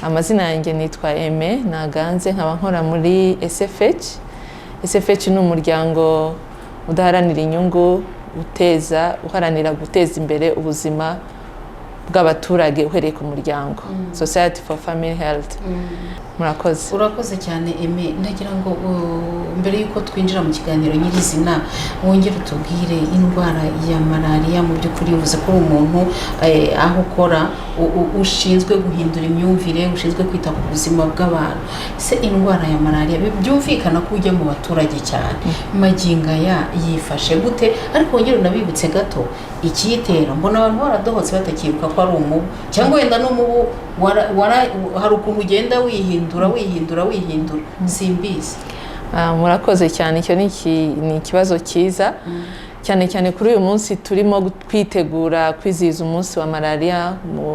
Amazina yanjye nitwa Aime Naganze, nkaba nkora muri SFH. SFH ni umuryango udaharanira inyungu, uharanira guteza imbere ubuzima bw'abaturage uhereye ku muryango, Society for Family Health. Murakoze. Urakoze cyane, Aime. Ndagira ngo mbere y'uko twinjira mu kiganiro nyirizina, wongere utubwire indwara ya malariya. Mu by'ukuri uvuze ko uri umuntu aho ukora ushinzwe guhindura imyumvire, ushinzwe kwita ku buzima bw'abantu. Se indwara ya malariya, byumvikana ko ujya mu baturage cyane, magingo aya yifashe gute? Ariko wongere unabibutse gato ikiyitera. Mbona abantu baradohotse, batakibuka ko ari umubu, cyangwa wenda n'umubu hari ukuntu ugenda wihindura, wihindura, wihindura, simbizi. Murakoze cyane. Icyo ni ikibazo cyiza cyane cyane kuri uyu munsi turimo kwitegura kwizihiza umunsi wa malariya,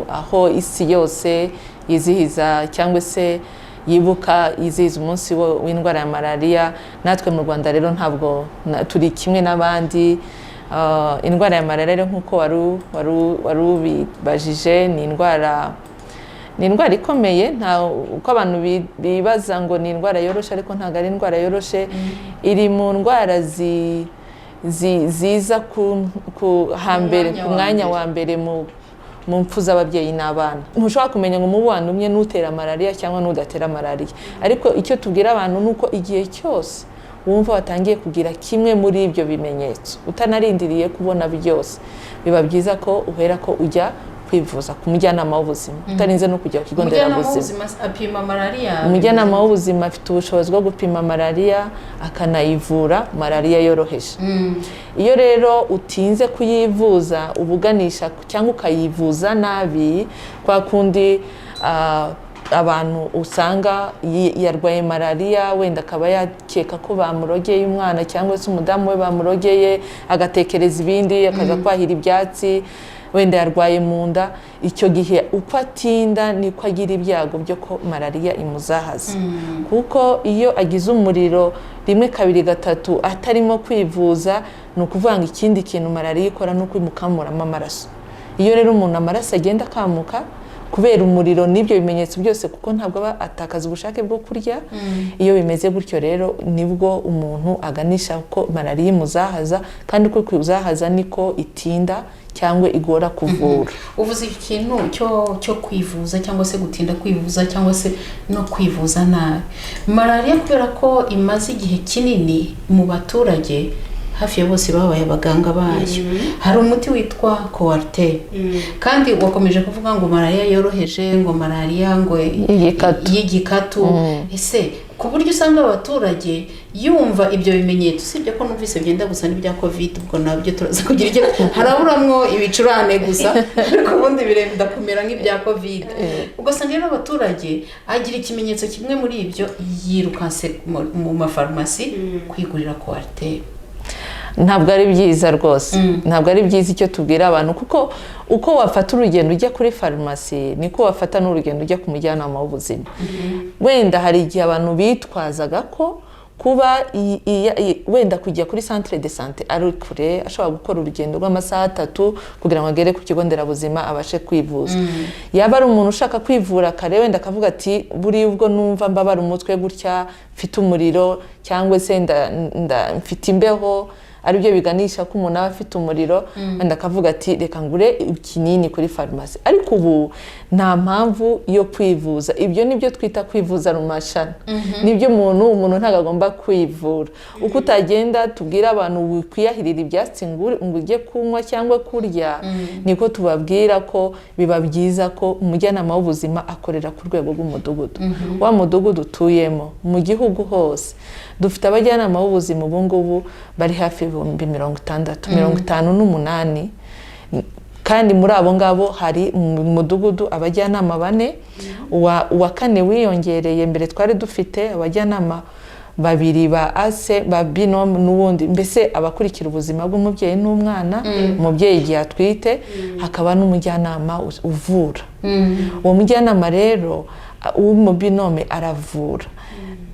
aho isi yose yizihiza cyangwa se yibuka, yizihiza umunsi w'indwara ya malariya. Natwe mu Rwanda rero ntabwo turi kimwe n'abandi. Indwara ya malariya rero, nk'uko wari ubibajije, ni indwara ikomeye. Nta uko abantu bibaza ngo ni indwara yoroshe, ariko ntabwo ari indwara yoroshe. Iri mu ndwara ziza ku hambere mwanya ku wa mwanya mbere. wa mbere mu mpfu z'ababyeyi n'abana. Ntushobora kumenya ngo umubu wandumye n'utera malariya cyangwa n'udatera malariya, ariko icyo tubwira abantu ni uko igihe cyose wumva watangiye kugira kimwe muri ibyo bimenyetso, utanarindiriye kubona byose, biba byiza ko uhera ko ujya kwivuza ku mujyanama w'ubuzima, utarinze no kujya ku kigo Umujyanama nderabuzima. w'ubuzima apima malariya? Umujyanama w'ubuzima afite ubushobozi bwo gupima malariya, akanayivura malariya yoroheje. Iyo rero utinze kuyivuza, ubuganisha cyangwa ukayivuza nabi, kwa kundi abantu usanga yarwaye malariya, wenda akaba yakeka ko bamurogeye umwana cyangwa se umudamu we bamurogeye, agatekereza ibindi, akajya kwahira ibyatsi, wenda yarwaye mu nda. Icyo gihe uko atinda niko agira ibyago byo ko malariya imuzahaza, kuko iyo agize umuriro rimwe, kabiri, gatatu atarimo kwivuza, ni ukuvuga ngo ikindi kintu malariya ikora ni ukwimukamuramo amaraso. Iyo rero umuntu amaraso agenda akamuka kubera umuriro n'ibyo bimenyetso byose, kuko ntabwo aba atakaza ubushake bwo kurya, iyo bimeze gutyo rero nibwo umuntu aganisha ko malariya imuzahaza, kandi uko kuzahaza niko itinda cyangwa igora kuvura. Uvuze ikintu cyo kwivuza cyangwa se gutinda kwivuza cyangwa se no kwivuza nabi malariya. Kubera ko imaze igihe kinini mu baturage, hafi ya bose babaye abaganga bayo. Hari umuti witwa Coartem, kandi wakomeje kuvuga ngo malariya yoroheje, ngo malariya ngo y'igikatu. Y'igikatu. Ese ku buryo usanga abaturage yumva ibyo bimenyetso, usibye ko numvise byenda gusa n'ibya COVID, ubwo nabyo turaza kugira icyo, haraburamwo ibicurane gusa, ariko ubundi birenda kumera nk'ibya COVID, ugasanga rero abaturage agira ikimenyetso kimwe muri ibyo, yirukanse mu mafarumasi kwigurira Coartem. Ntabwo ari byiza rwose, ntabwo ari byiza. Icyo tubwira abantu, kuko uko wafata urugendo ujya kuri farumasi niko wafata n'urugendo ujya ku mujyanama w'ubuzima. Wenda hari igihe abantu bitwazaga ko kuba wenda kujya kuri centre de santé ari kure, ashobora gukora urugendo rw'amasaha 3 kugira ngo agere ku kigo nderabuzima abashe kwivuza. Yaba ari umuntu ushaka kwivura kare, wenda akavuga ati: "Buriya ubwo numva mbabara umutwe gutya, mfite umuriro, cyangwa se mfite imbeho," aribyo biganisha ko umuntu aba afite umuriro, wenda akavuga ati: "Reka ngure ikinini kuri farumasi." Ariko ubu nta mpamvu yo kwivuza. Ibyo nibyo twita kwivuza rumashana. Nibyo umuntu ntabwo agomba kwivura. Uko utagenda tubwira abantu wikwiyahirira ibyatsi ngo ujye kunywa cyangwa kurya, niko tubabwira ko biba byiza ko umujyanama w'ubuzima akorera ku rwego rw'umudugudu, wa mudugudu utuyemo. Mu gihugu hose dufite abajyanama b'ubuzima ubu ngubu bari hafi 60,000, 58, kandi muri abo ngabo hari mu mudugudu abajyanama bane. Uwa kane wiyongereye. Mbere twari dufite abajyanama babiri ba ase ba binôme, n'ubundi mbese abakurikira ubuzima bw'umubyeyi n'umwana, umubyeyi igihe atwite, hakaba n'umujyanama uvura. Uwo mujyanama rero W'umubinome aravura,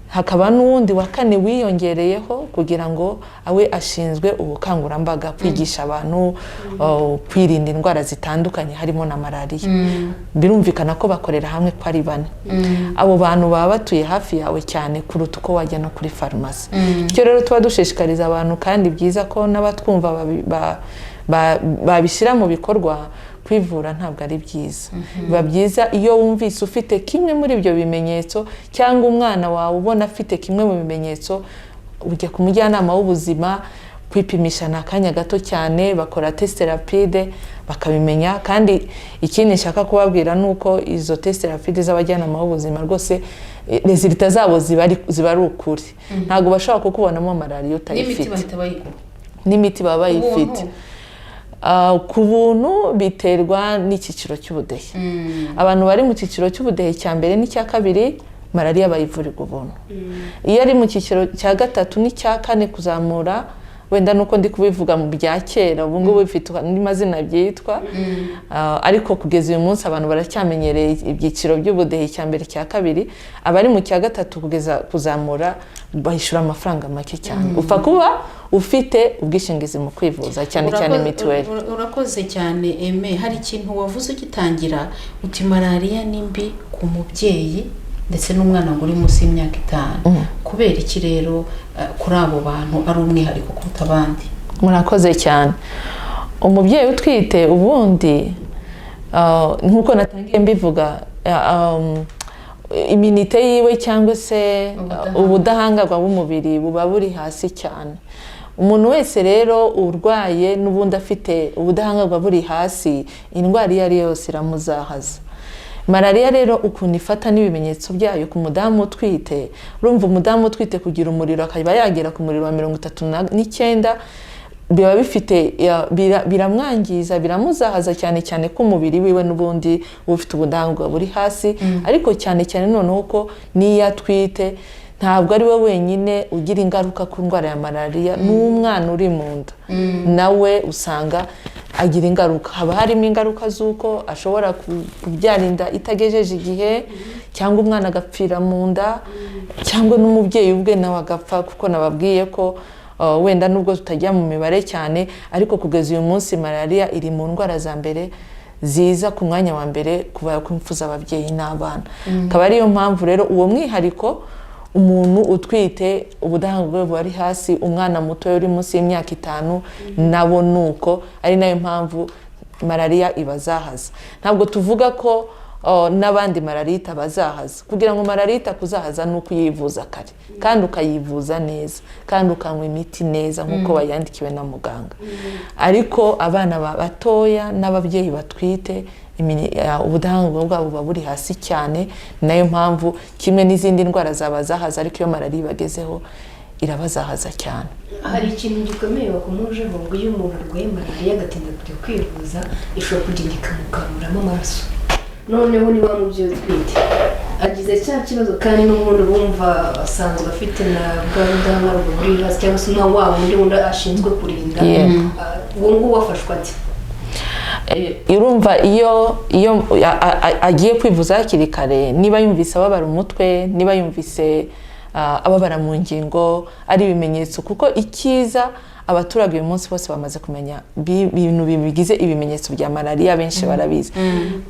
hakaba n'uwundi wa kane wiyongereyeho kugira ngo awe ashinzwe ubukangurambaga, kwigisha abantu kwirinda indwara zitandukanye harimo na malariya. Birumvikana ko bakorera hamwe ko ari bane. Abo bantu baba batuye hafi yawe cyane kuruta uko wajya no kuri farumasi. Icyo rero tuba dushishikariza abantu, kandi byiza ko n'abatwumva babishyira mu bikorwa, kwivura ntabwo ari byiza. Biba byiza iyo wumvise ufite kimwe muri ibyo bimenyetso, cyangwa umwana wawe ubona afite kimwe mu bimenyetso, ujya ku mujyanama w'ubuzima kwipimisha. Ni akanya gato cyane, bakora test rapide bakabimenya. Kandi ikindi nshaka kubabwira ni uko izo test rapide z'abajyanama b'ubuzima rwose, résultats zabo ziba ari ukuri. Ntabwo bashobora kukubonamo malariya N'imiti utayifite. Bahita bayiguha? N'imiti baba bayifite. Ubuntu? Ku buntu biterwa n'icyiciro cy'ubudehe. Abantu bari mu cyiciro cy'ubudehe cya mbere n'icya kabiri, malariya bayivurirwa ubuntu. Iyo ari mu cyiciro cya gatatu n'icya kane kuzamura, wenda nuko ndi kubivuga mu bya kera, ubu ngubu bifite andi mazina byitwa. Ariko kugeza uyu munsi abantu baracyamenyereye ibyiciro by'ubudehe, icya mbere, icya kabiri. Abari mu cya gatatu kugeza kuzamura bayishyura amafaranga make cyane, upfa kuba ufite ubwishingizi mu kwivuza, cyane cyane mituweli. Urakoze cyane, Eme. Hari ikintu wavuze ugitangira, uti malariya ni mbi ku mubyeyi ndetse n'umwana ngo uri munsi y'imyaka 5. Kubera iki rero kuri abo bantu ari umwihariko kuruta abandi? Murakoze cyane. Umubyeyi utwite ubundi, nk'uko natangiye mbivuga, immunité yiwe cyangwa se Ubudahangarwa. ubudahangarwa bw'umubiri buba buri hasi cyane. Umuntu wese rero urwaye n'ubundi afite ubudahangarwa buri hasi, indwara iyo ari yo yose iramuzahaza. Malariya rero ukuntu ifata n'ibimenyetso byayo ku mudamu utwite, urumva umudamu utwite kugira umuriro akaba yagera ku muriro wa 39, biba bifite biramwangiza, biramuzahaza, cyane cyane ko umubiri wiwe n'ubundi uba ufite ubudahangarwa buri hasi. Ariko cyane cyane noneho ko n'iyo atwite, ntabwo ari we wenyine ugira ingaruka ku ndwara ya malariya, n'umwana uri mu nda nawe usanga agira ingaruka. Haba harimo ingaruka z'uko ashobora kubyara inda itagejeje igihe, cyangwa umwana agapfira mu nda, cyangwa n'umubyeyi ubwe nawe agapfa, kuko nababwiye ko wenda nubwo tutajya mu mibare cyane, ariko kugeza uyu munsi malariya iri mu ndwara za mbere ziza ku mwanya wa mbere kuba impfu ababyeyi n'abana. Akaba ariyo mpamvu rero uwo mwihariko, umuntu utwite ubudahangarwa bwe buri hasi, umwana muto uri munsi y'imyaka 5 nabo ni uko, ari nayo mpamvu malariya ibazahaza. Ntabwo tuvuga ko n'abandi malariya itabazahaza. Kugira ngo malariya itakuzahaza ni uko uyivuza kare, kandi ukayivuza neza, kandi ukanywa imiti neza nk'uko wayandikiwe na muganga. Ariko abana batoya n'ababyeyi batwite, ubudahangarwa bwabo buba buri hasi cyane. Ni nayo mpamvu kimwe n'izindi ndwara zabazahaza, ariko iyo malariya ibagezeho irabazahaza cyane. Hari ikintu gikomeye wakomojeho, ngo iyo umuntu arwaye malariya agatinda kujya kwivuza, ishobora kugenda ikamukamuramo amaraso. Noneho niba mubyeyi utwite agize cya kibazo, kandi n'ubundi bumva asanzwe afite na bwa budahangarwa buri hasi, cyangwa se na wa wundi wundi ashinzwe kurinda, uwo nguwo afashwa ate? Urumva iyo agiye kwivuza hakiri kare, niba yumvise ababara umutwe, niba yumvise ababara mu ngingo, ari ibimenyetso, kuko icyiza abaturage uyu munsi bose bamaze kumenya ibintu bigize ibimenyetso bya malariya. Benshi barabizi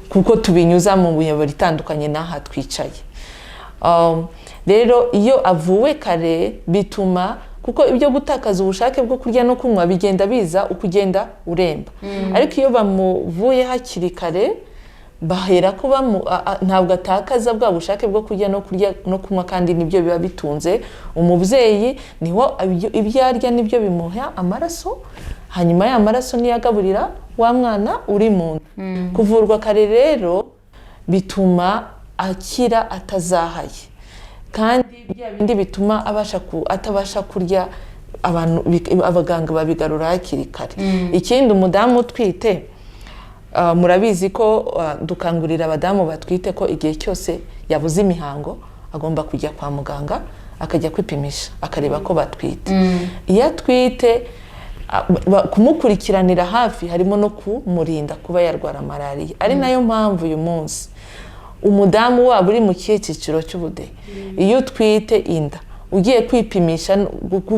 kuko tubinyuza mu miyoboro itandukanye n'aha twicaye. Rero iyo avuwe kare bituma, kuko ibyo gutakaza ubushake bwo kurya no kunywa bigenda biza uko ugenda uremba, ariko iyo bamuvuye hakiri kare bahera ko ntabwo atakaza bwa bushake bwo kurya no kunywa, kandi nibyo biba bitunze umubyeyi. Niho ibyo arya nibyo bimuha amaraso, hanyuma ya maraso niyo agaburira wa mwana uri mu nda. Kuvurwa kare rero bituma akira atazahaye, kandi bya bindi bituma atabasha kurya, abantu abaganga babigarura hakiri kare. Ikindi, umudamu utwite, murabizi ko dukangurira abadamu batwite ko igihe cyose yabuze imihango agomba kujya kwa muganga, akajya kwipimisha, akareba ko batwite. Iyo atwite, kumukurikiranira hafi harimo no kumurinda kuba yarwara malariya, ari nayo mpamvu uyu munsi Umudamu waba uri mu kihe cyiciro cy'ubudehe, iyo utwite inda ugiye kwipimisha,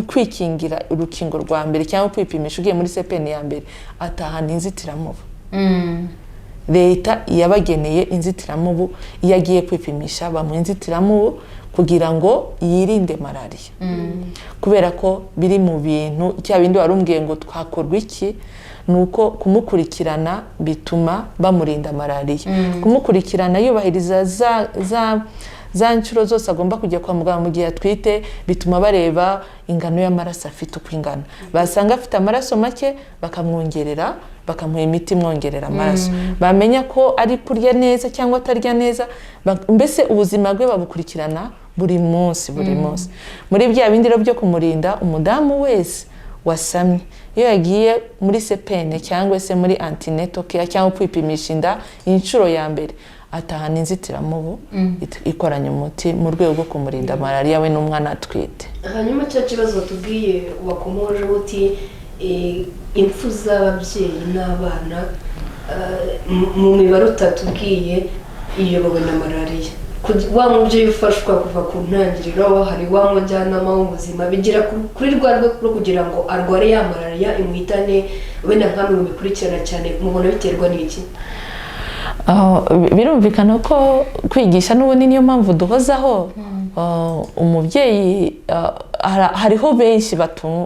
kwikingira urukingo rwa mbere cyangwa kwipimisha ugiye muri CPN ya mbere, atahana inzitiramubu. Leta yabageneye inzitiramubu. Iyo agiye kwipimisha bamuha inzitiramubu kugira ngo yirinde malariya, kubera ko biri mu bintu cya bindi wari umbwiye ngo twakorwa iki, ni uko kumukurikirana bituma bamurinda malariya. Kumukurikirana yubahiriza za nshuro zose agomba kujya kwa muganga mu gihe atwite, bituma bareba ingano y'amaraso afite uko ingana, basanga afite amaraso make bakamwongerera, bakamuha imiti imwongerera amaraso, bamenya ko ari kurya neza cyangwa atarya neza, mbese ubuzima bwe babukurikirana buri munsi, buri munsi. Muri bya bindi rero byo kumurinda, umudamu wese wasamye iyo yagiye muri CPN cyangwa se muri antenatal care cyangwa kwipimisha inda inshuro ya mbere, atahana inzitiramubu ikoranye umuti mu rwego rwo kumurinda malariya we n'umwana atwite. Hanyuma cya kibazo watubwiye, wakomoje uti impfu z'ababyeyi n'abana, mu mibare utatubwiye iyobowe na malariya. Wa mubyeyi ufashwa kuva ku ntangiriro, hari wa mujyanama w'ubuzima, bigera kuri rwa rwego rwo kugira ngo arware ya malariya imuhitane, wenda nkamwe mubikurikirana cyane, mubona biterwa n'iki? Birumvikana ko kwigisha n'ubundi niyo mpamvu duhozaho. Umubyeyi, hariho benshi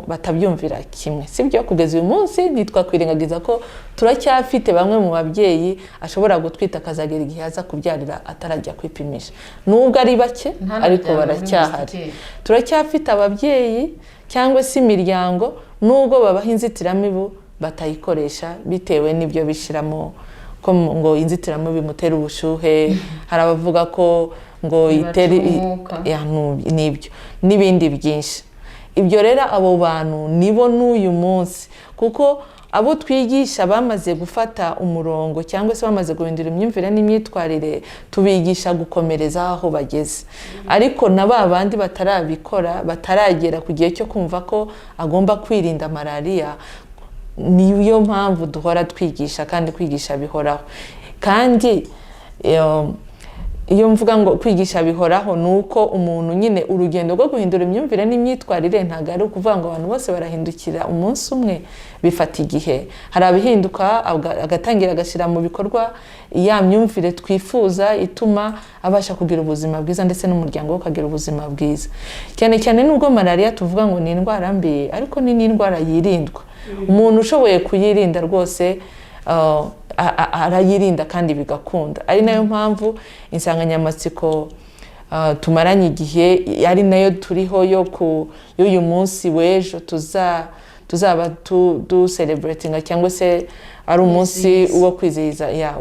batabyumvira kimwe, sibyo? Kugeza uyu munsi ntitwakwirengagiza ko turacyafite bamwe mu babyeyi ashobora gutwita akazagera igihe aza kubyarira atarajya kwipimisha, nubwo ari bake, Ntanajyana ariko muri baracyahari. moustiquaire. Turacyafite ababyeyi cyangwa se imiryango, nubwo babaha inzitiramibu, batayikoresha bitewe n'ibyo bishyiramo, ko ngo inzitiramibu imutera ubushyuhe, hari abavuga ko ngo Ibaca itera umwuka. Ya, nibyo n'ibindi byinshi. Ibyo rero abo bantu nibo n'uyu munsi, kuko abo twigisha bamaze gufata umurongo cyangwa se bamaze guhindura imyumvire n'imyitwarire, tubigisha gukomereza aho bageze. Ariko na ba bandi batarabikora, bataragera ku gihe cyo kumva ko agomba kwirinda malariya, niyo mpamvu duhora twigisha, kandi kwigisha bihoraho. Kandi iyo mvuga ngo kwigisha bihoraho, ni uko umuntu nyine urugendo rwo guhindura imyumvire n'imyitwarire ntabwo ari ukuvuga ngo abantu bose barahindukira umunsi umwe, bifata igihe. Hari abihinduka agatangira agashyira mu bikorwa ya myumvire twifuza ituma abasha kugira ubuzima bwiza ndetse n'umuryango we ukagira ubuzima bwiza. Cyane cyane nubwo malariya tuvuga ngo ni indwara mbi, ariko ni n'indwara yirindwa. Umuntu ushoboye kuyirinda rwose arayirinda kandi bigakunda, ari nayo mpamvu insanganyamatsiko tumaranye igihe, ari nayo turiho yo ku y'uyu munsi w'ejo tuzaba du celebratinga cyangwa se ari umunsi wo kwizihiza, ya,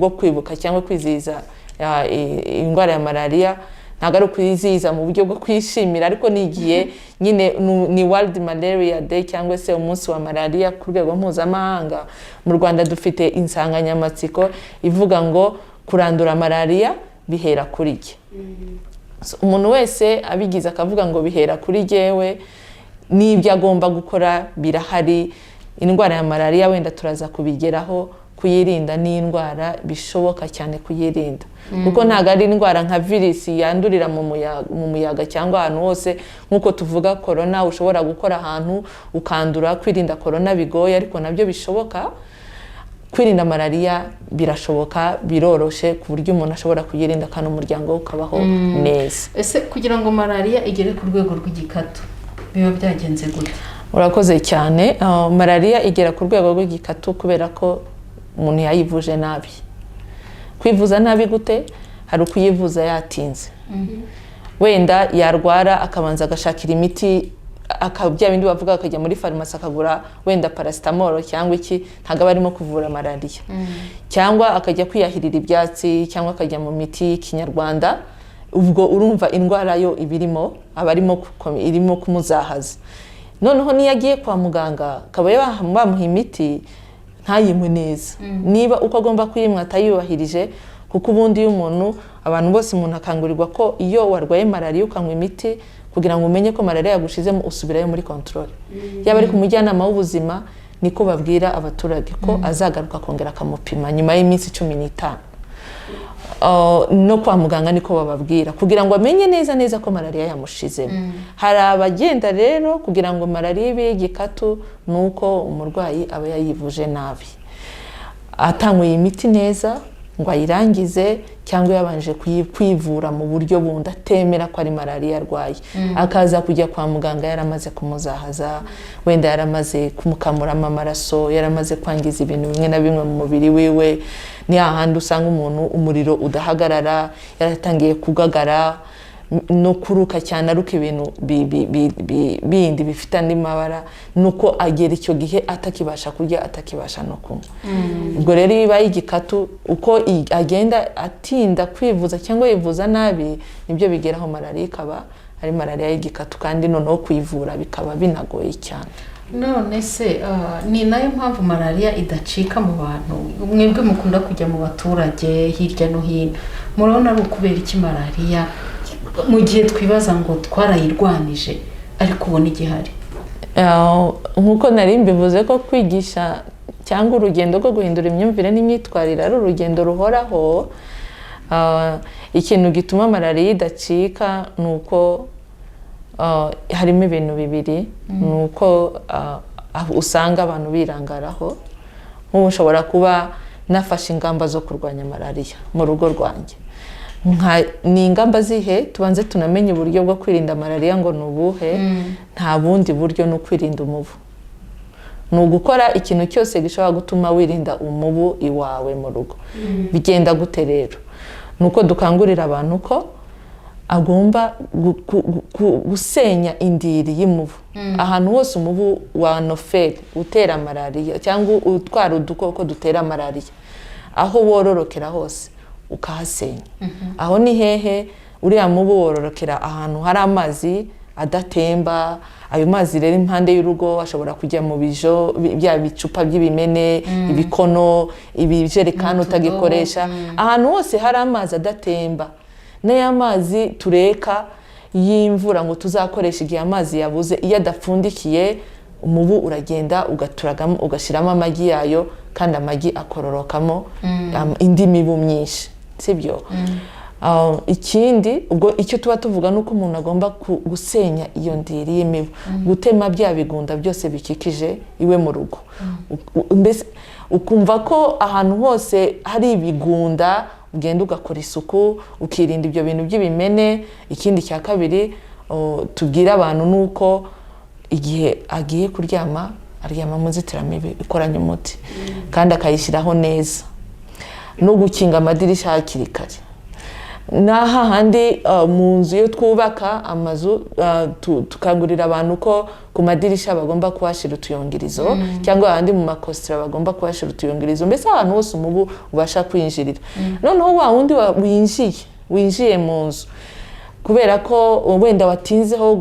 wo kwibuka cyangwa kwizihiza, ya, indwara ya malariya. Ntabwo ari ukwizihiza mu buryo bwo kwishimira, ariko ni igihe nyine ni World Malaria Day cyangwa se umunsi wa malariya ku rwego mpuzamahanga. Mu Rwanda dufite insanganyamatsiko ivuga ngo kurandura malariya bihera kuri jye. So, umuntu wese abigize akavuga ngo bihera kuri jyewe, n'ibyo agomba gukora birahari. Indwara ya malariya wenda turaza kubigeraho, kuyirinda ni indwara bishoboka cyane kuyirinda, kuko ntabwo ari indwara nka virisi yandurira mu muyaga cyangwa ahantu hose nk'uko tuvuga korona, ushobora gukora ahantu ukandura. Kwirinda korona bigoye, ariko nabyo bishoboka. Kwirinda malariya birashoboka, biroroshe, ku buryo umuntu ashobora kuyirinda kandi umuryango we ukabaho neza. Ese kugira ngo malariya igere ku rwego rw'igikatu biba byagenze gute? Urakoze cyane. Malariya igera ku rwego rw'igikatu kubera ko umuntu yayivuje nabi. Kwivuza nabi gute? Hari ukuyivuza yatinze, wenda yarwara akabanza agashakira imiti, bya bindi bavuga, akajya muri farumasi akagura wenda paracetamol cyangwa iki, ntabwo aba arimo kuvura malariya, cyangwa akajya kwiyahirira ibyatsi, cyangwa akajya mu miti y'ikinyarwanda. Ubwo urumva indwara yo ibirimo, aba arimo irimo kumuzahaza. Noneho niyo agiye kwa muganga akaba bamuha imiti ntayinywe neza, niba uko agomba kuyinywa atayubahirije, kuko ubundi iyo umuntu, abantu bose, umuntu akangurirwa ko iyo warwaye malariya ukanywa imiti, kugira ngo umenye ko malariya yagushizemo usubirayo muri contrôle, yaba ari ku mujyanama w'ubuzima, niko babwira abaturage ko azagaruka akongera akamupima nyuma y'iminsi 15. No kwa muganga niko bababwira, kugira ngo amenye neza neza ko malariya yamushizemo. Hari abagenda rero, kugira ngo malariya ibe igikatu ni uko umurwayi aba yayivuje nabi, atanyweye imiti neza ngo ayirangize, cyangwa yabanje kwivura mu buryo bundi atemera ko ari malariya arwaye, akaza kujya kwa muganga yaramaze kumuzahaza, wenda yaramaze kumukamuramo amaraso, yaramaze kwangiza ibintu bimwe na bimwe mu mubiri wiwe. Ni hahandi usanga umuntu umuriro udahagarara, yaratangiye kugagara no kuruka cyane, aruka ibintu bindi bifite andi mabara, nuko agera icyo gihe atakibasha kurya, atakibasha no kunywa. Ubwo rero iyo ibaye igikatu, uko agenda atinda kwivuza cyangwa yivuza nabi, nibyo bigeraho malariya ikaba ari malariya y'igikatu, kandi noneho kuyivura bikaba binagoye cyane. None se ni nayo mpamvu malariya idacika mu bantu? Mwebwe mukunda kujya mu baturage hirya no hino, murabona ari ukubera iki malariya, mu gihe twibaza ngo twarayirwanije, ariko ubona igihari? Nk'uko nari mbivuze ko kwigisha cyangwa urugendo rwo guhindura imyumvire n'imyitwarire ari urugendo ruhoraho, ikintu gituma malariya idacika ni uko harimo ibintu bibiri. Ni uko usanga abantu birangaraho. Nk'ubu ushobora kuba nafashe ingamba zo kurwanya malariya mu rugo rwanjye. Ni ingamba zihe? Tubanze tunamenye uburyo bwo kwirinda malariya ngo ni ubuhe. Nta bundi buryo, ni ukwirinda umubu, ni ugukora ikintu cyose gishobora gutuma wirinda umubu iwawe mu rugo. Bigenda gute rero? Ni uko dukangurira abantu ko agomba gusenya indiri y'umubu ahantu hose umubu wa anoferi utera malariya cyangwa utwara udukoko dutera malariya, aho wororokera hose ukahasenya. Aho ni hehe? Uriya mubu wororokera ahantu hari amazi adatemba. Ayo mazi rero impande y'urugo ashobora kujya mu bijo, bya bicupa by'ibimene, ibikono, ibijerekani utagikoresha, ahantu hose hari amazi adatemba, n'aya mazi tureka y'imvura ngo tuzakoresha igihe amazi yabuze, iyo adapfundikiye umubu uragenda ugaturagamo, ugashyiramo amagi yayo, kandi amagi akororokamo indi mibu myinshi, sibyo? Ikindi ubwo icyo tuba tuvuga ni uko umuntu agomba gusenya iyo ndiri y'imibu, gutema bya bigunda byose bikikije iwe mu rugo. Mbese ukumva ko ahantu hose hari ibigunda ugenda ugakora isuku, ukirinda ibyo bintu by'ibimene. Ikindi cya kabiri tubwira abantu ni uko igihe agiye kuryama aryama mu nzitiramibu ikoranye umuti, kandi akayishyiraho neza, no gukinga amadirishya hakiri kare. N'aha handi mu nzu, iyo twubaka amazu, tukangurira abantu ko ku madirishya bagomba kuhashyira utuyungirizo, cyangwa ahandi mu makositara bagomba kuhashyira utuyungirizo, mbese ahantu hose umubu ubasha kwinjirira. Noneho wa wundi winjiye mu nzu kubera ko wenda watinzeho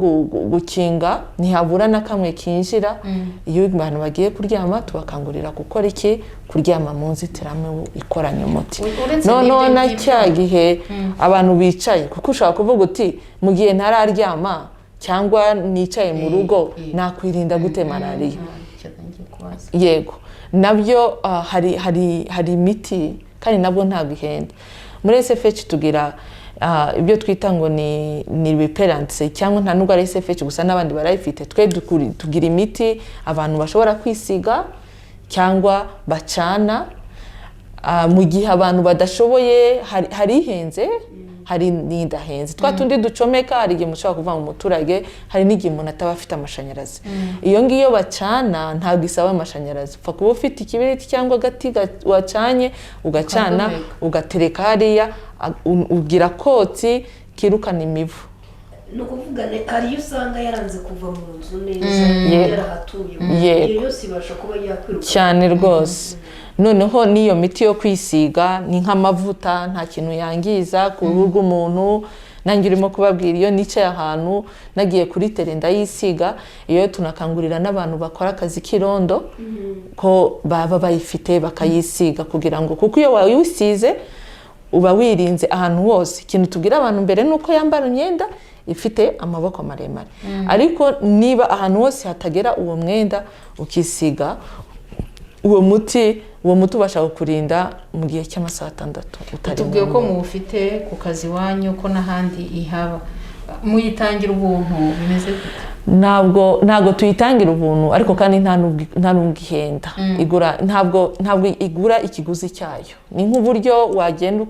gukinga, ntihabura na kamwe kinjira. Iyo abantu bagiye kuryama tubakangurira gukora iki? Kuryama mu nzitiramibu ikoranye umuti. Uretse Noneho n'ibyo na ngibyo. cya gihe abantu bicaye, kuko ushobora kuvuga uti: "Mu gihe ntararyama cyangwa nicaye mu rugo, nakwirinda gute malariya?" Icyo ngiye kubaza. Yego, nabyo hari imiti, kandi nabwo ntabwo ihenda. Muri SFH tugira ibyo twita ngo ni repellents, cyangwa nta nubwo ari SFH gusa, n'abandi barayifite. Twe tugira imiti abantu bashobora kwisiga cyangwa bacana. Mu gihe abantu badashoboye, hari ihenze, hari n'idahenze, twa tundi ducomeka. Hari igihe mushobora kuvuga mu muturage, hari n'igihe umuntu ataba afite amashanyarazi. Iyo ngiyo bacana ntabwo isaba amashanyarazi, upfa kuba ufite ikibiriti cyangwa agati wacanye, ugacana, Ukadomeka. ugatereka hariya, ugira kotsi kirukana imibu. Ni ukuvuga hari iyo usanga yaranze kuva mu nzu neza, yarahatuye, iyo yose ibasha kuba yakwiruka? Cyane rwose. Noneho n'iyo miti yo kwisiga ni nk'amavuta, nta kintu yangiza ku ruhu rw'umuntu. Nanjye urimo kubabwira, iyo nicaye ahantu nagiye kuri terrain ndayisiga. Iyo tunakangurira n'abantu bakora akazi k'irondo ko baba bayifite bakayisiga, kugira ngo, kuko iyo wayisize uba wirinze ahantu hose. Ikintu tubwira abantu mbere ni uko yambara imyenda ifite amaboko maremare, ariko niba ahantu hose hatagera uwo mwenda, ukisiga. Uwo muti ubasha kukurinda mu gihe cy'amasaha 6 utari Tubwiye ko mu muwufite ku kazi iwanyu, ko n'ahandi ihaba. Muyitangira ubuntu? Bimeze gute? Ntabwo tuyitangira ubuntu, ariko kandi nta nubwo ihenda. Igura, ntabwo igura ikiguzi cyayo. Ni nk'uburyo wagenda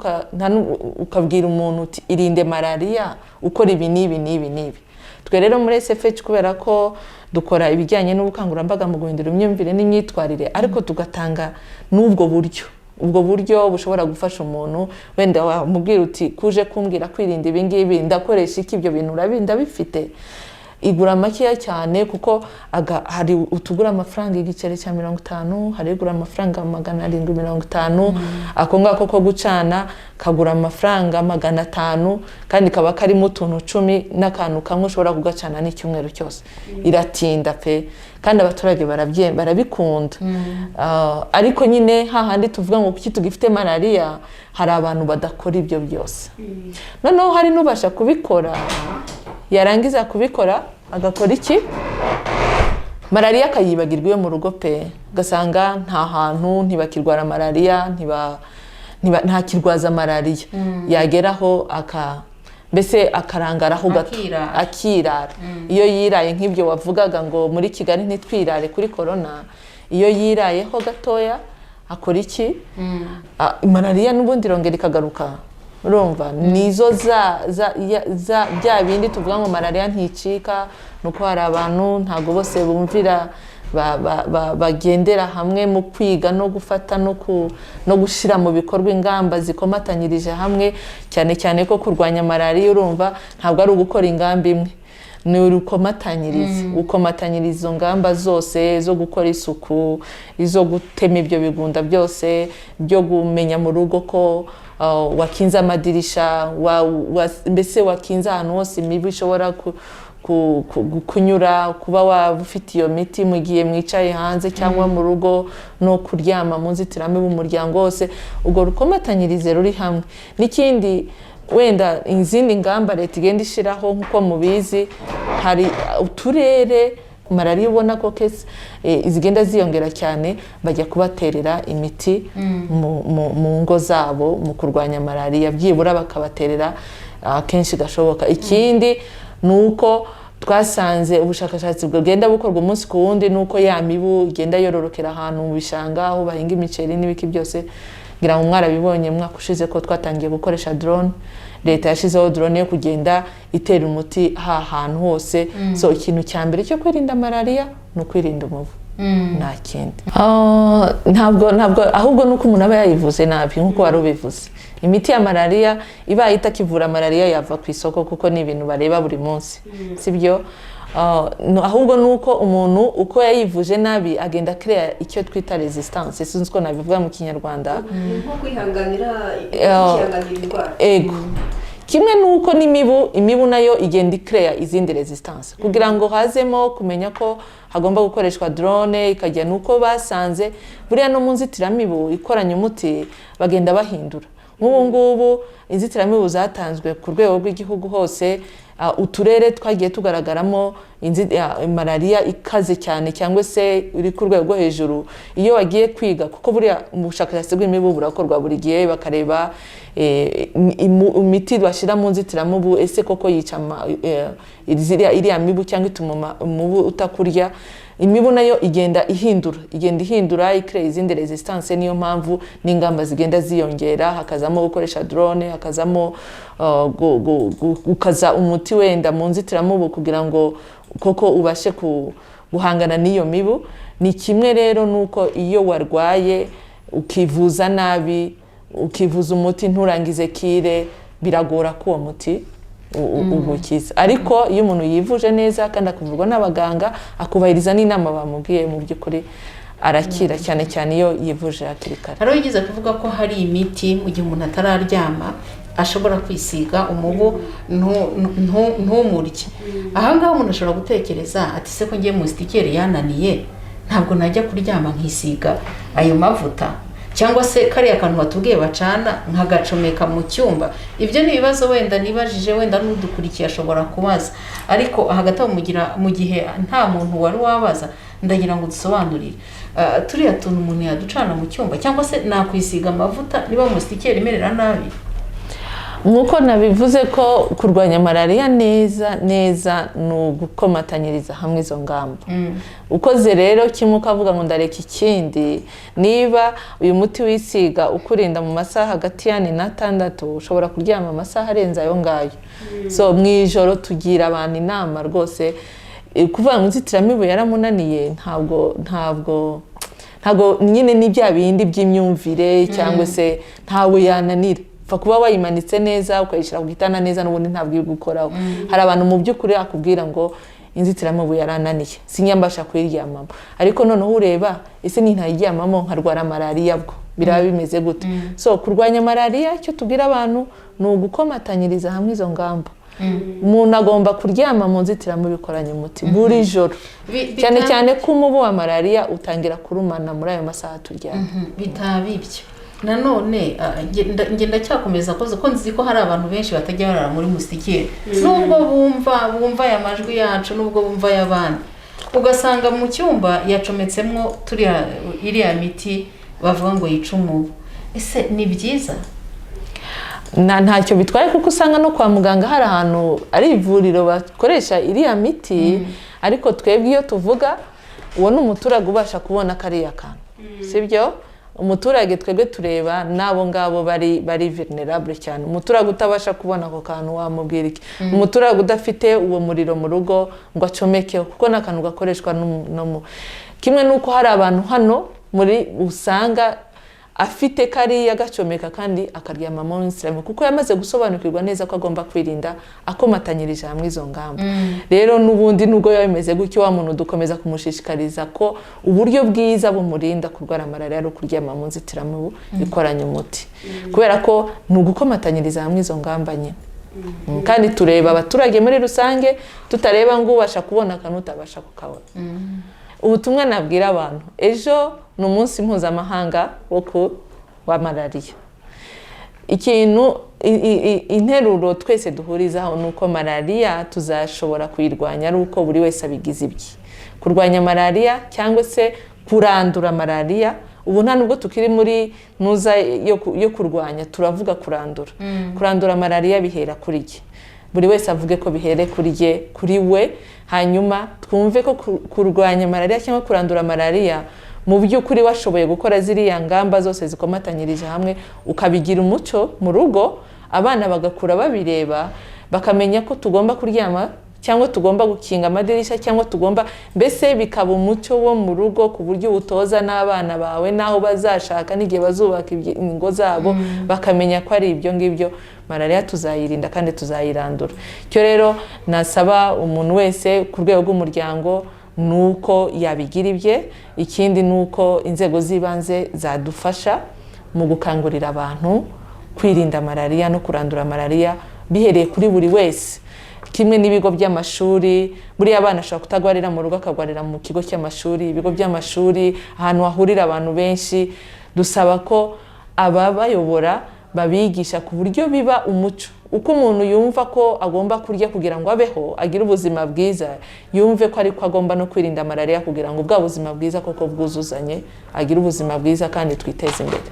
ukabwira umuntu uti: "Irinde malariya ukora ibi n'ibi n'ibi n'ibi." Twe rero muri SFH, kubera ko dukora ibijyanye n'ubukangurambaga mu guhindura imyumvire n'imyitwarire, ariko tugatanga n'ubwo buryo, ubwo buryo bushobora gufasha umuntu. Wenda wamubwira uti: "Kuje kumbwira kwirinda ibi ngibi, ndakoresha iki? Ibyo bintu ndabifite?" Igura makeya cyane, kuko hari utugura amafaranga igiceri cya 50, hari igura amafaranga 750. Ako ngako ko gucana kagura amafaranga 500, kandi kaba karimo utuntu 10 n'akantu kamwe, ushobora kugacana n'icyumweru cyose. Iratinda pe, kandi abaturage barabikunda. Ariko nyine hahandi tuvuga ngo kuki tugifite malariya, hari abantu badakora ibyo byose. Noneho hari n'ubasha kubikora, yarangiza kubikora agakora iki? Malariya akayibagirwa iwe mu rugo pe, ugasanga nta hantu ntibakirwara malariya, ntakirwaza malariya. Yageraho aka mbese akarangaraho gato. Akirara. Akirara. Iyo yiraye, nk'ibyo wavugaga ngo muri Kigali ntitwirare kuri korona, iyo yirayeho gatoya akora iki? Malariya n'ubundi irongera ikagaruka. Urumva nizo za bya bindi tuvuga ngo malariya nticika, ni uko hari abantu ntabwo bose bumvira, bagendera hamwe mu kwiga no gufata no gushyira mu bikorwa ingamba zikomatanyirije hamwe, cyane cyane ko kurwanya malariya, urumva, ntabwo ari ugukora ingamba imwe, ni urukomatanyirize, ukomatanyiriza izo ngamba zose zo gukora isuku, izo gutema ibyo bigunda byose, byo kumenya mu rugo ko wakinze amadirisha, mbese wakinze ahantu hose imibu ishobora kunyura, kuba waba ufite iyo miti mu gihe mwicaye hanze cyangwa mu rugo, no kuryama mu nzitiramibu umuryango wose. Ubwo rukomatanyirize ruri hamwe. N'ikindi, wenda izindi ngamba leta igenda ishyiraho, nk'uko mubizi, hari uturere malariya ubona ko case zigenda ziyongera cyane, bajya kubaterera imiti mu ngo zabo mu kurwanya malariya, byibura bakabaterera kenshi gashoboka. Ikindi ni uko twasanze ubushakashatsi bugenda bukorwa umunsi ku wundi, ni uko ya mibu igenda yororokera ahantu mu bishanga aho bahinga imiceri n'ibiki byose. Ngira ngo mwarabibonye umwaka ushize ko twatangiye gukoresha drone. Leta yashyizeho drone yo kugenda itera umuti ha hantu hose. So ikintu cya mbere cyo kwirinda malariya ni ukwirinda umubu, nta kindi. Ntabwo, ahubwo ni uko umuntu aba yayivuze nabi, nk'uko wari ubivuze. Imiti ya malariya ibaye itakivura malariya yava ku isoko, kuko ni ibintu bareba buri munsi, sibyo? No, ahubwo ni uko umuntu uko yayivuje nabi agenda akereya icyo twita resistance, sinzi uko nabivuga mu Kinyarwanda. Ni nko kwihanganira, kwihanganira indwara. Ego, kimwe nuko n'imibu, imibu nayo igenda ikereya izindi resistance. Kugira ngo hazemo kumenya ko hagomba gukoreshwa drone ikajya, nuko basanze buriya no mu nzitiramibu ikoranye umuti bagenda bahindura. Nk'ubu ngubu inzitiramibu zatanzwe ku rwego rw'igihugu hose, uturere twagiye tugaragaramo malariya ikaze cyane cyangwa se iri ku rwego rwo hejuru, iyo wagiye kwiga, kuko buriya mu bushakashatsi bw'imibu burakorwa buri gihe, bakareba imiti bashyira mu nzitiramubu, ese koko yica iriya mibu cyangwa ituma umubu utakurya. Imibu nayo igenda ihindura, ikirera izindi resistance. Niyo mpamvu n'ingamba zigenda ziyongera, hakazamo gukoresha drone, hakazamo gukaza umuti wenda mu nzitiramubu kugira ngo koko ubashe guhangana n'iyo mibu. Ni kimwe rero nuko iyo warwaye ukivuza nabi, ukivuza umuti nturangize cure, biragora ko uwo muti ugukiza. Ariko iyo umuntu yivuje neza kandi akavurwa n'abaganga, akubahiriza n'inama bamubwiye, mu by'ukuri arakira, cyane cyane iyo yivuje hakiri kare. Hari wigeze kuvuga ko hari imiti mu gihe umuntu atararyama ashobora kwisiga, umubu ntumurye. Aha ngaha umuntu ashobora gutekereza ati: "Se ko ngiye moustiquaire yananiye, ntabwo najya kuryama nkisiga ayo mavuta?" Cyangwa se kariya kantu batubwiye bacana nkagacomeka mu cyumba? Ibyo ni ibibazo wenda nibajije, wenda n'udukurikiye ashobora kubaza, ariko hagati aho mu gihe nta muntu wari wabaza, ndagira ngo dusobanurire. Turiya tuntu umuntu yaducana mu cyumba, cyangwa se nakwisiga amavuta niba moustiquaire imerera nabi? Nk'uko nabivuze ko kurwanya malariya neza neza ni ugukomatanyiriza hamwe izo ngamba. Ukoze rero kimwe ukavuga ngo ndareka ikindi, niba uyu muti wisiga ukurinda mu masaha hagati ya 4 na 6, ushobora kuryama amasaha arenze ayo ngayo. So mu ijoro tugira abantu inama rwose, kuvuga ngo inzitiramibu yaramunaniye, ntabwo nyine ni bya bindi by'imyumvire, cyangwa se ntawe yananira. Upfa kuba wayimanitse neza, ukayishyira ku gitanda neza, n'ubundi ntabwo iri gukoraho. Hari abantu mu by'ukuri akubwira ngo inzitiramibu yarananiye, sinyambasha kuyiryamamo. Ariko noneho ureba, ese nintayiryamamo nkarwara malariya bwo biraba bimeze gute? So kurwanya malariya, icyo tubwira abantu ni ugukomatanyiriza hamwe izo ngamba. Umuntu agomba kuryama mu nzitiramibu ikoranye umuti buri joro, cyane cyane ko umubu wa malariya utangira kurumana muri ayo masaha turyamye. Bitaba ibyo nanone, nge ndacyakomeza koze ko nzi ko hari abantu benshi batajya barara muri moustiquaire, nubwo bumva aya majwi yacu, nubwo bumva ay'abandi, ugasanga mu cyumba yacometsemo turiya iriya miti bavuga ngo yica umubu. Ese ni byiza? Ntacyo bitwaye, kuko usanga no kwa muganga hari ahantu ari ivuriro bakoresha iriya miti. Ariko twebwe iyo tuvuga, uwo ni umuturage ubasha kubona kariya kantu, sibyo? Umuturage twebwe tureba n'abo ngabo bari vulnerable cyane. Umuturage utabasha kubona ako kantu wamubwira iki? Umuturage udafite uwo muriro mu rugo ngo acomekeho, kuko ni akantu gakoreshwa no mu kimwe n'uko hari abantu hano muri usanga afite kariya gacomeka kandi akaryama mu nzitiramibu, kuko yamaze gusobanukirwa neza ko agomba kwirinda akomatanyirije hamwe izo ngamba. Rero n'ubundi nubwo biba bimeze gutyo, wa muntu dukomeza kumushishikariza ko uburyo bwiza bumurinda kurwara malariya ari ukuryama mu nzitiramibu ikoranye umuti, kubera ko ni ugukomatanyiriza hamwe izo ngamba nyine. Kandi tureba abaturage muri rusange, tutareba ngo ubasha kubona akantu, utabasha kukabona. Ubutumwa nabwira abantu: ejo ni umunsi mpuzamahanga wo ku wa malariya. Ikintu interuro twese duhurizaho ni uko malariya tuzashobora kuyirwanya ari uko buri wese abigize ibye. Kurwanya malariya cyangwa se kurandura malariya, ubu nta nubwo tukiri muri nuza yo kurwanya, turavuga kurandura. Kurandura malariya bihera kuri jye. Buri wese avuge ko bihere kuri jye, kuri we, hanyuma twumve ko kurwanya malariya cyangwa kurandura malariya, mu by'ukuri washoboye gukora ziriya ngamba zose zikomatanyirije hamwe, ukabigira umuco mu rugo, abana bagakura babireba, bakamenya ko tugomba kuryama cyangwa tugomba gukinga amadirishya, cyangwa tugomba, mbese bikaba umuco wo mu rugo, ku buryo utoza n'abana bawe n'aho bazashaka n'igihe bazubaka ingo zabo, bakamenya ko ari ibyo ngibyo. Malariya tuzayirinda kandi tuzayirandura. Icyo rero nasaba umuntu wese ku rwego rw'umuryango ni uko yabigira ibye. Ikindi ni uko inzego z'ibanze zadufasha mu gukangurira abantu kwirinda malariya no kurandura malariya bihereye kuri buri wese, kimwe n'ibigo by'amashuri. Buriya abana ashobora kutagwarira mu rugo, akagwarira mu kigo cy'amashuri, ibigo by'amashuri, ahantu hahurira abantu benshi. Dusaba ko ababayobora babigisha ku buryo biba umuco. Uko umuntu yumva ko agomba kurya kugira ngo abeho, agire ubuzima bwiza, yumve ko ariko agomba no kwirinda malariya kugira ngo bwa buzima bwiza koko bwuzuzanye, agire ubuzima bwiza kandi twiteze imbere.